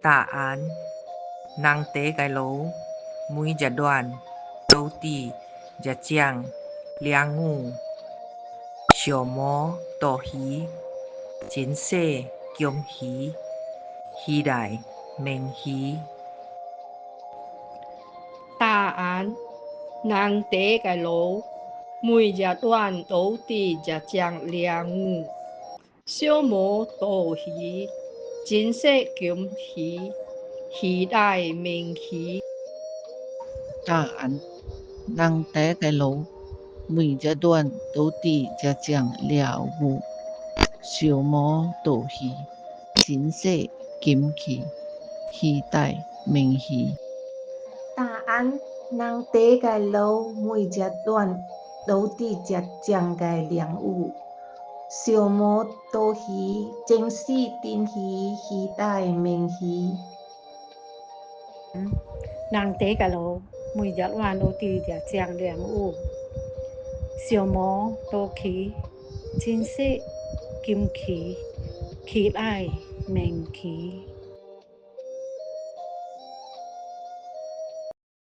答案：人茶共爐，糜食軟，倒佇食醬涼牛，燒毛肚魚，真細金魚，魚內鰻魚。答案：人茶共爐，糜食軟，倒佇食醬涼牛，燒毛肚魚，真細金魚，魚內鰻魚。答案：人茶共爐，糜食軟，倒佇食醬涼牛，燒毛肚魚，真細金魚，魚內鰻魚。答案：人茶共爐，糜食軟，倒佇食醬个涼牛，燒毛肚魚，蒸死鱒魚，魚內鰻魚。人茶共爐，糜食軟，倒佇食醬涼牛，燒毛肚魚，蒸死金魚，魚內鰻魚。